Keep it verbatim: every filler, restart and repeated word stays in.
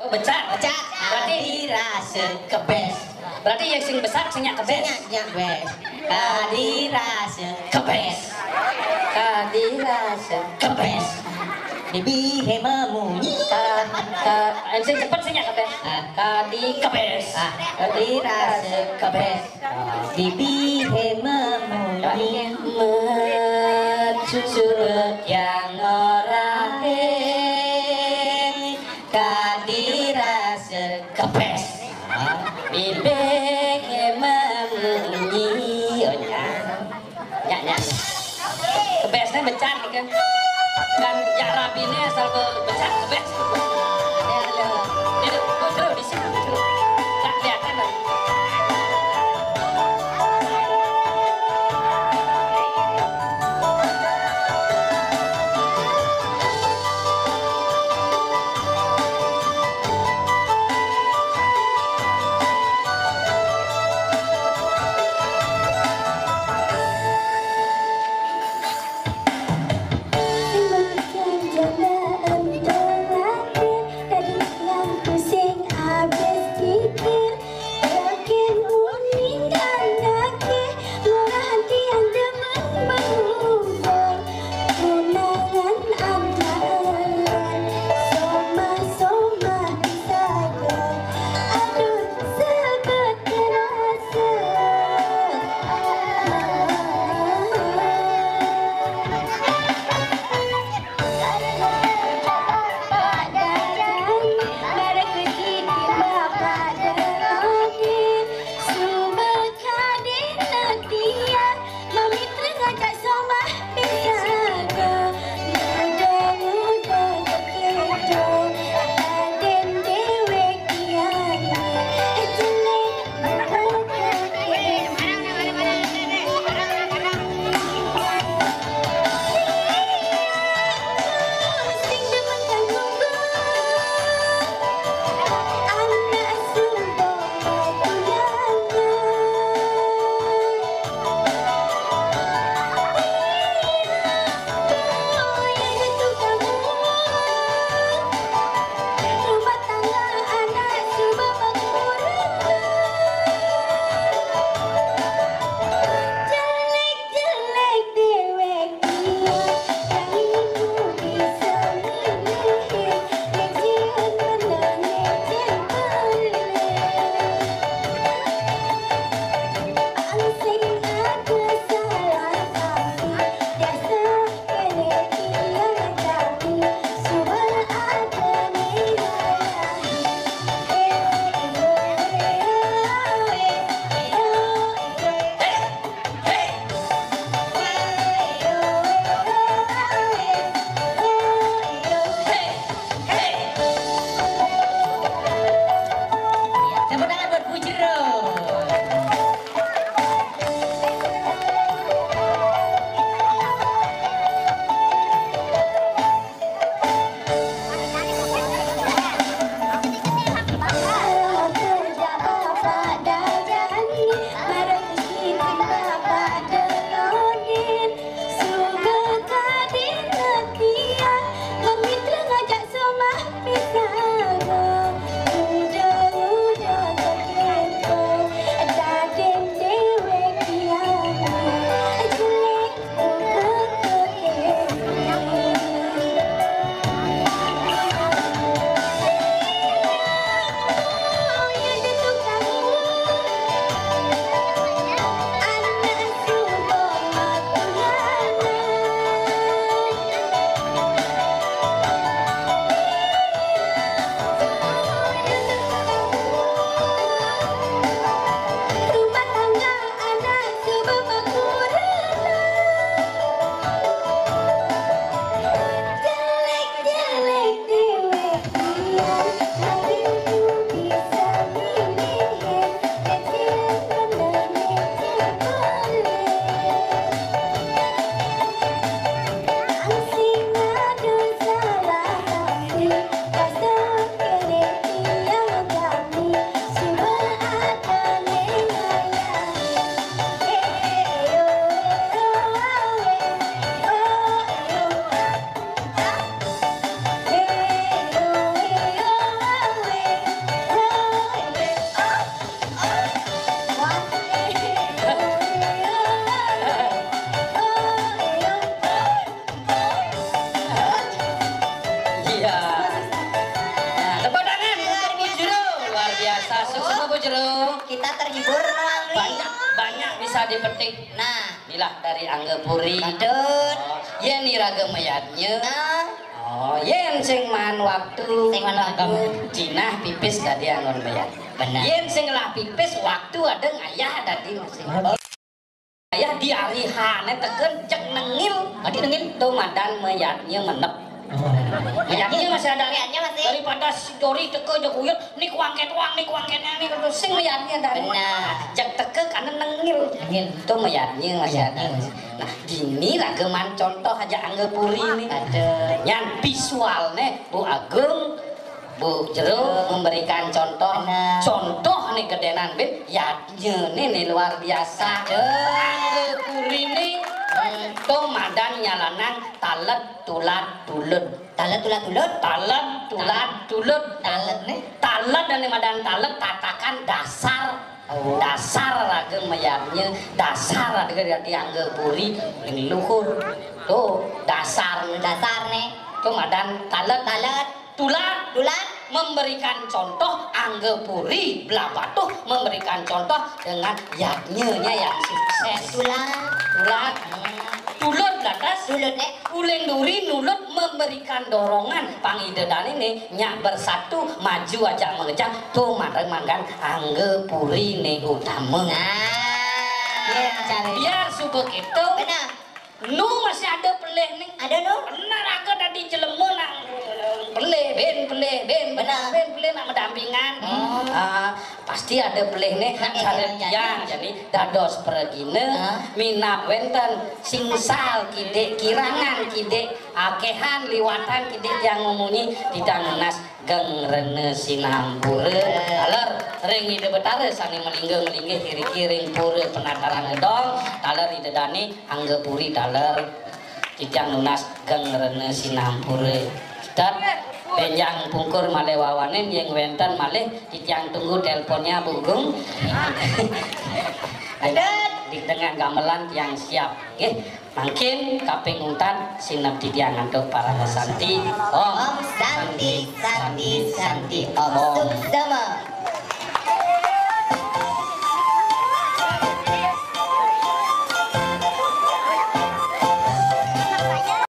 Oh, becat. Becat. Berarti dirasa kebes. Berarti yang sing becat sing nyak kebes. Sing nyak, nyak bes. Kadi rasa kebes. Kadi rasa kebes. Bibi he memunyi. Ka, ka, yang sing cepet sing nyak kebes. Ah. Kadi kebes. Ah. Kadi rasa kebes. Bibi he memunyi. Mecut yang norahe. Kadi rasa kebes. Bibik emang munyi. Oh, nyak. Nyak, nyak. Kebesnya becat nih kan. Kan jarabine asal be-, becat kebes. Ini, ini, ini, terus di sini, terus. Tak kelihatan lagi. Jero. Kita terhibur, Mang Li. Banyak, banyak bisa dipetik. Nah. Inilah dari Anggapuri. Betul. Oh, yén iraga mayadnya. Nah. Oh, yén sing maan waktu. Sing maan waktu. Jinah pipis dadi anggon mayad. Benar. Yén sing ngelah pipis, waktu ada ngayah dadi masih. Ayah di ari hané teken cek nengil. Adi nengil. Tuh madan mayadnya menep. Oh. Mayadnya masih ada. Mayadnya masih. Daripada si Dori teke jeg uyut, nih kuangket wang, nih kuangketnya nih, kudu sing mayadnya dari. Benar. Jeg teke karena nengil. Nengil. Tuh mayadnya masih ada. Mayadnya masih. Nah, gini rageman contoh aja Anggapuri nih. Ada. Yang visualnya Bu Agung, Bu Jero memberikan contoh. Benar. Contoh nih gedenan, Bib. Yadnya nih, nih luar biasa. Ada. Anggapuri nih, hmm, tuh madan nyalanan talet tulat tulut. Talet tulat tulut. Talet tulat tulut. Talet nih. Talet dan madan talet tatakan dasar. Oh. Dasar raga mayadnya, dasar raga dari Anggapuri, ini luhur. Tuh, dasar nih. Dasar nih. Tuh madan talet. Talet. Tulat. Tulat. Memberikan contoh, Anggapuri Blahbatuh memberikan contoh dengan yadnyanya yang sukses. Tulat. Tulat. Hmm. Tulut lantas. Tulut, eh. Uling duri nulut memberikan dorongan. Pang Ida Dané né nyak bersatu, maju ajak mengejang, tuh marang manggan Anggapuri né utama. Nah. Biar suba kéto. Benar. Nu masih ada pelih nih. Ada, nu? Benar, aku tadi jelema nang pelih, bin pelih, bin benar, bin pelih nak mendampingan. Hmm. Ah, pasti ada pelih nih. Nah, cara iya, iya, tiang, iya. Jadi dados pragina, hah? Minab wénten singsal kidik, kirangan kidik, akéhan liwatan kidik tiang ngumunyi, titiang nunas geng rena sinampura. Taler ring Ida Betara sané malingga-malinggih iriki ring pura penataran gedong, taler Ida Dané Anggapuri taler titiang nunas geng rena sinampura. Tet, bénjang pungkur malih wawanin, yén wénten malih titiang tunggu télponnya, Bu Gung. Ada. Di tengah gamelan tiang siap. Nggih, mangkin kaping untat sineb titiang antuk parama santi. Om. Om Santi, Santi, Santi, Om. Om. Suksema.